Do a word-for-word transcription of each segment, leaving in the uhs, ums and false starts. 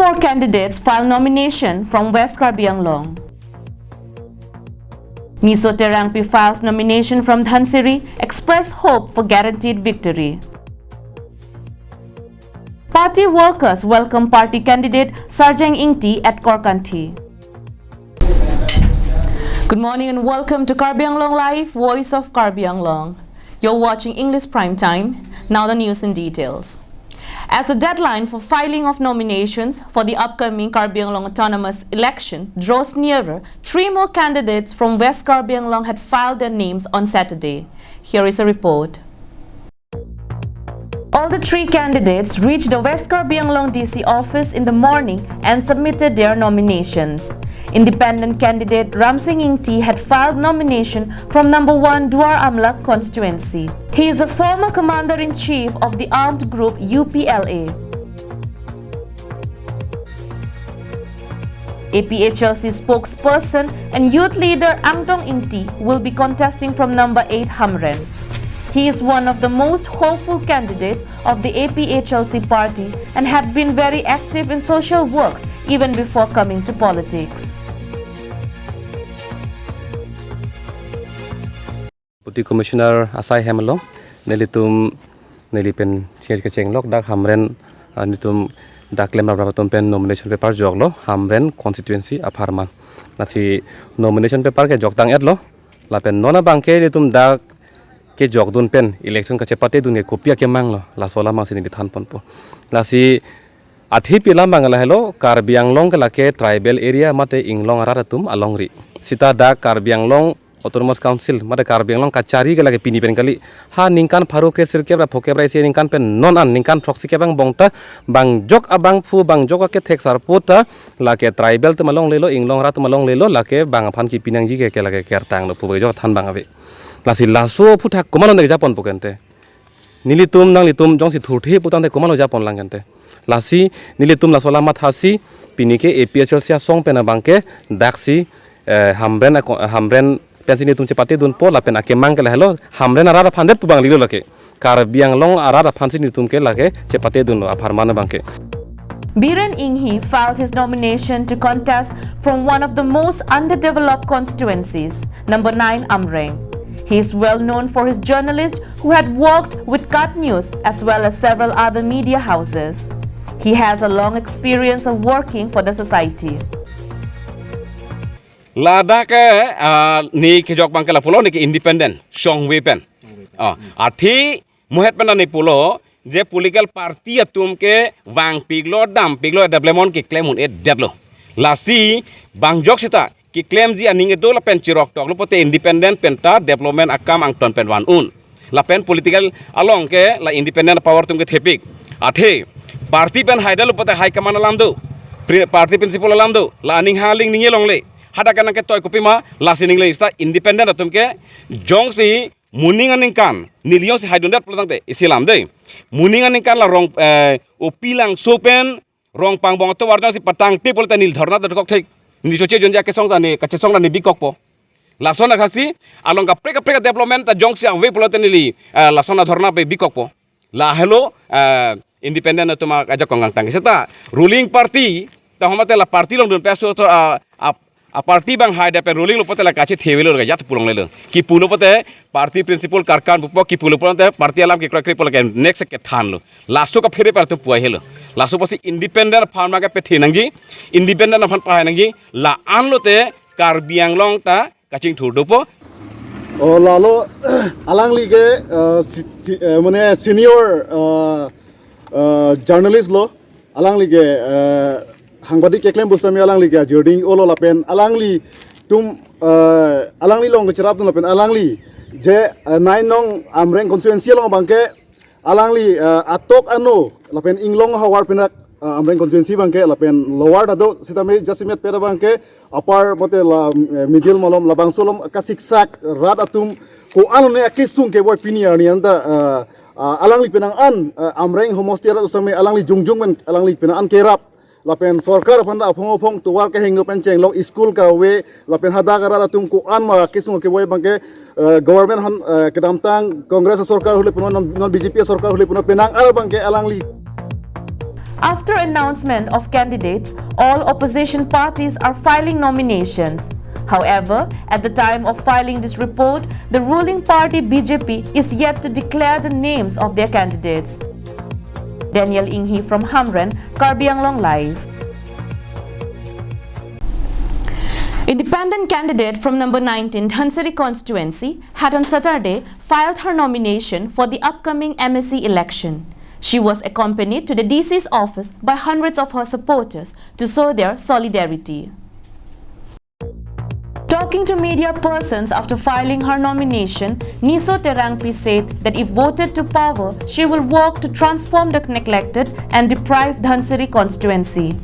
Four candidates file nomination from West Karbi Anglong. Niso Terangpi files nomination from Dhansiri, express hope for guaranteed victory. Party workers welcome party candidate Sarjang Ingti at Korkanthi. Good morning and welcome to Karbi Anglong Live, Voice of Karbi Anglong. You're watching English Prime Time. Now the news in details. As the deadline for filing of nominations for the upcoming Karbi Anglong Autonomous Election draws nearer, three more candidates from West Karbi Anglong had filed their names on Saturday. Here is a report. All the three candidates reached the West Karbi Anglong D C office in the morning and submitted their nominations. Independent candidate Ramsing Ingti had filed nomination from number one Duar Amla constituency. He is a former commander-in-chief of the armed group U P L A. A P H L C spokesperson and youth leader Angtong Ingti will be contesting from number eight Hamren. He is one of the most hopeful candidates of the A P H L C party and had been very active in social works even before coming to politics. Deputy Commissioner asai hem along, nelitum, neli pen singir kechenglok dak Hamren, ah, nelitum dak klem rap rap atum pen nomination paper joklo, Hamren constituency apharman. Lasi nomination paper kejok tang-etlo, lapen non abangke nelitum dak kejokdun pen election kachepatedun ke kopi akemanglo, laso alam si neli thanponpo. Lasi athe pi alam abang lahelo, Karbi Anglong ke lake tribal area mate inglong arat atum alongri. Sita dak Karbi Anglong Autonomous Council, mate Karbi Anglong kachari ke lake pini pen kali. Ha ningkan pharo kresirkep ra phokep ra isi aningkan pen non an ningkan throksikep angbong ta bangjok abangphu, bangjok akethek sarpo ta lake tribal atum alonglelo, inglong arat atum alonglelo, lake bang aphan kipi nangji ke, ke lake kertanglo pu bang jok than bang ave. Lasi laso aphuthak komatlo nangjaponpo kente. Nelitum nanglitum jongsi thurthe putangte komatlo japonlang kente. Lasi nelitum laso alam mathasi pini ke A P H L C asong pen abangke daksi, eh, Hamren ako-, Hamren pensi nelitum chepatedunpo lapen akemang ke lahelo Hamren arat aphandet pu bang lilo lake. Karbi Anglong arat aphansi nelitum ke lake chepatedunlo apharman abangke. Biren Inghi filed his nomination to contest from one of the most underdeveloped constituencies, number nine Amreng. He is well known for his journalist who had worked with KAT News as well as several other media houses. He has a long experience of working for the society. Ladak ke, ah, ne kejok abangke lapulo ne ke independent, shongwe pen. Ah, athe muhet pen ne pulo, je political party atum ke vangpiklo, dampiklo, development keklem un-edetlo. Lasi bangjok seta keklemji aning kedo lapen chiroktoklo pote independent pen ta development akam angton pen van un. Lapen political along ke la independent power atum kethepik. Athe party pen haidetlo pote high command alam do. Pri-, party principle alam do. La aning hang aling ningje longle. Hadak ke nangketoi kopima, lasi ningle seta independent atum ke jongsi moning aningkan, neli jongsi haidundet pulotangte, isi alam dei. Moning aningkan la rong, eh, O P Langso pen, rong pangbong atovar jongsi patangte pulote neli dhorna dokok thek. Neli choche jonja kesong ta ne, kachesong ta ne bikokpo. Lason akhasi, along kaprek kaprek development ta jongsi ave pulote neli, eh, lason adhorna pe bikokpo. Lahelo, eh, independent atum ajak kongkang tangke seta ruling party, ta homate la party along dunpe aso to, ah, ah, ah, party bang haidet pen ruling lo pote la kachethevelo, kajat pulonglelo. Kipulo pote party principle karkan pupo, kipulo pote party alam kekroi kroi pulo ke next kethanlo. Laso kaphere par tu puai helo. Laso apotsi independent aphan ma kepethe nangji, independent aphan pahai nangji, la-an lote Karbi Anglong ta kachingthur dopo. Oh, lalo alangli ke, eh, si, si, eh, mane senior, eh, eh, journalist lo. Alangli ke, eh, hangbadik keklem pusitame alangli ke ajording olo lapen alanglitum, eh, alangli along kecherapdun lapen alangli je, eh, nine nong Amreng constituency along abangke alangli, eh, atok ano lapen inglong ahavar pen dak, eh, Amreng constituency abangke lapen lower ta do sitame jasemet pera abangke upper mate la, eh, middle malom labangso along kasiksak rat atum ko-an ne akesung kevoi pini arni anta, eh, eh, alangli penang an, eh, Amreng homosti arat sitame alangli jongjong pen alangli penang an kerap lapen sorkar aphan ta aphong aphong tovar kehingno pen chenglok school kave lapen hadak arat atum ko-an ma kesung kevoi abangke, eh, government aphan, eh, kedamtang Congress sorkar hule punon non, non B J P sorkar hule punon penang an abangke alangli. After announcement of candidates, all opposition parties are filing nominations. However, at the time of filing this report, the ruling party B J P is yet to declare the names of their candidates. Daniel Inghi from Hamren, Karbi Anglong Live. Independent candidate from number nineteen Dhansiri constituency had on Saturday filed her nomination for the upcoming M A C election. She was accompanied to the D C's office by hundreds of her supporters to show their solidarity. Talking to media persons after filing her nomination, Niso Terangpi said that if voted to power, she will work to transform the neglected and deprived Dhansiri constituency.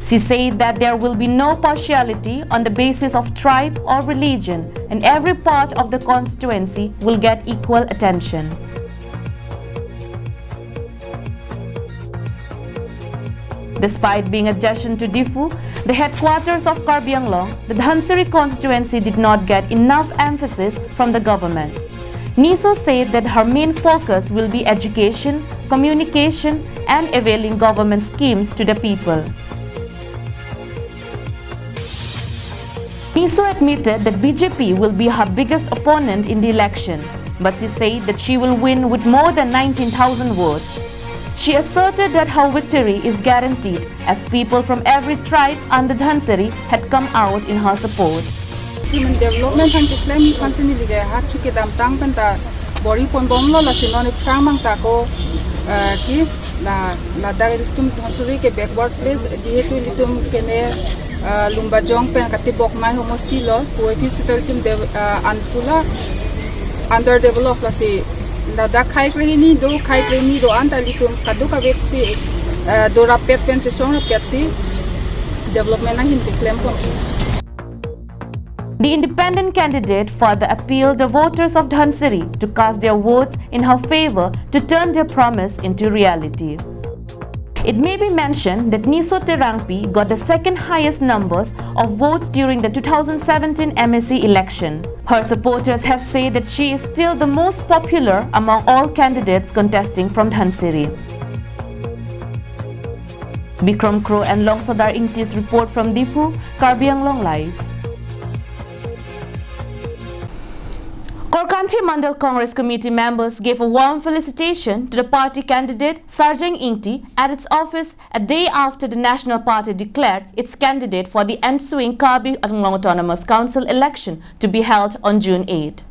She said that there will be no partiality on the basis of tribe or religion, and every part of the constituency will get equal attention. Despite being adjacent to Diphu, the headquarters of Karbi Anglong, the Dhansiri constituency did not get enough emphasis from the government. Niso said that her main focus will be education, communication, and availing government schemes to the people. Niso admitted that B J P will be her biggest opponent in the election, but she said that she will win with more than nineteen thousand votes. She asserted that her victory is guaranteed as people from every tribe under Dhansiri had come out in her support. Human development aphan keklem aphan si neli ke ha chu kedamtang pen ta bor-i ponbomlo, lasi non iphrang mang ta ko, eh, ke la, ladak ilitum Dhansiri ke backward place, jihetu ilitum kene, eh, Lumbajong pen katibok mai homosti lo, pu epi sitel ilitum de, eh, anpula underdeveloped, lasi ladak khei krehini do, khei krehini do-an ta ilitum kadokave si, eh, dorap pet pen chesong rap pet si development ahin keklem pon. The independent candidate further appealed the voters of Dhansiri to cast their votes in her favor to turn their promise into reality. It may be mentioned that Niso Terangpi got the second highest numbers of votes during the two thousand seventeen M A C election. Her supporters have said that she is still the most popular among all candidates contesting from Dhansiri. Bikram Kro and Longsodar Ingti's report from Diphu, Karbi Anglong Live. Korkanthi Mandal Congress Committee members gave a warm felicitation to the party candidate Sarjeng Ingti at its office a day after the National Party declared its candidate for the ensuing Karbi Anglong Autonomous Council election to be held on June eight.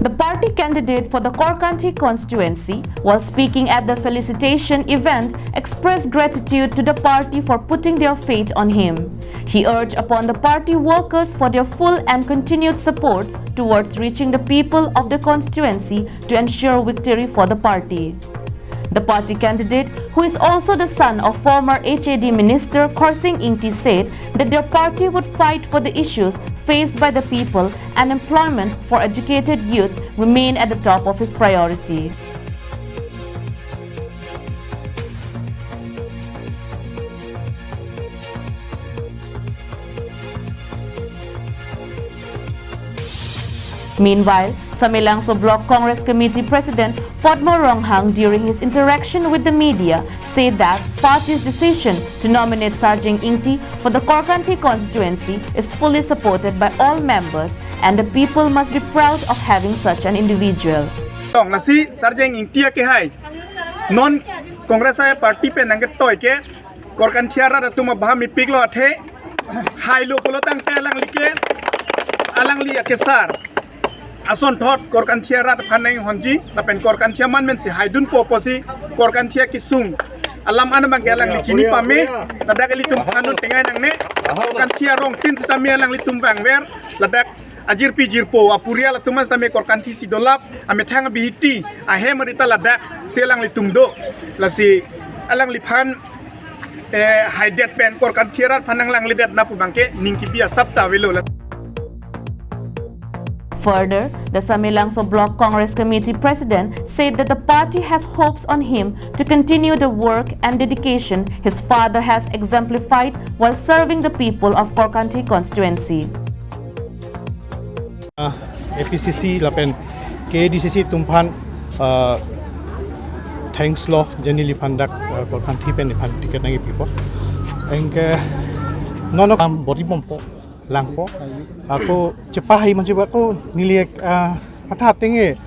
The party candidate for the Korkanthi constituency, while speaking at the felicitation event, expressed gratitude to the party for putting their faith on him. He urged upon the party workers for their full and continued supports towards reaching the people of the constituency to ensure victory for the party. The party candidate, who is also the son of former H A D minister Khorsing Ingti, said that their party would fight for the issues faced by the people and employment for educated youths remain at the top of his priority. Meanwhile, Samelangso Block Congress Committee President Padma Ronghang, during his interaction with the media, said that party's decision to nominate Sarjeng Ingti for the Korkanthi constituency is fully supported by all members and the people must be proud of having such an individual. Tong lasi Sarjeng Ingti akehai. Non Congress a party pen nangketoi ke Korkanthi arat atum abaham ipiklo athe. Hailo pulo tangte alangli ke, alangli akesar asonthot Korkanthi arat aphan nang honji, lapen Korkanthi aman men si haidunpo pusi Korkanthi akesung alam an abang ke alangli chini pame, ladak ilitum thanun tengai nangne, Korkanthi arong tin sitame alanglitum vangver, ladak ajirpi jirpo apurial atum an sitame Korkanthi si dolap, amethang abihiti, ahem arita ladak si alanglitum do, lasi alangliphan, eh, haidet pen Korkanthi arat aphan nanglanglidet na pu abang ke ning kibi asap ta avelo la. Further, the Samelangso Block Congress Committee President said that the party has hopes on him to continue the work and dedication his father has exemplified while serving the people of Korkanthi constituency. Ah, A P C C lapen K A D C C atum aphan, ah, Thanks lo, je neliphan dak, eh, Korkanthi pen nephan ticket nangkepi apot. Anke non kam bor-i bompo, langpo. Ako chepahai manji ba ako neli, eh, matha ateng e.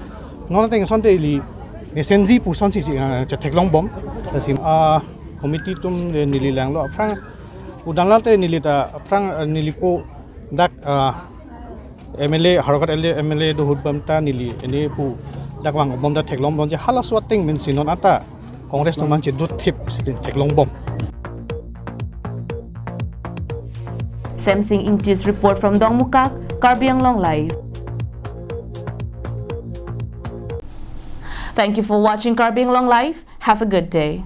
Non ateng asonte ili mesenji pu asonsi, eh, chetheklong bom. Lasi, ah, committee atum le neli langlo aphrang. Udan late neli ta aphrang, eh, neli po dak, ah, M L A, Howraghat L A, M L A do ahut bam ta neli, neli po dak vang bom ta theklong bom je halaso ateng mensi non ata Congress atum an chedot thip si theklong bom. Semsing Ingti's report from Dongmukak, Karbi Anglong Live. Thank you for watching Karbi Anglong Live. Have a good day.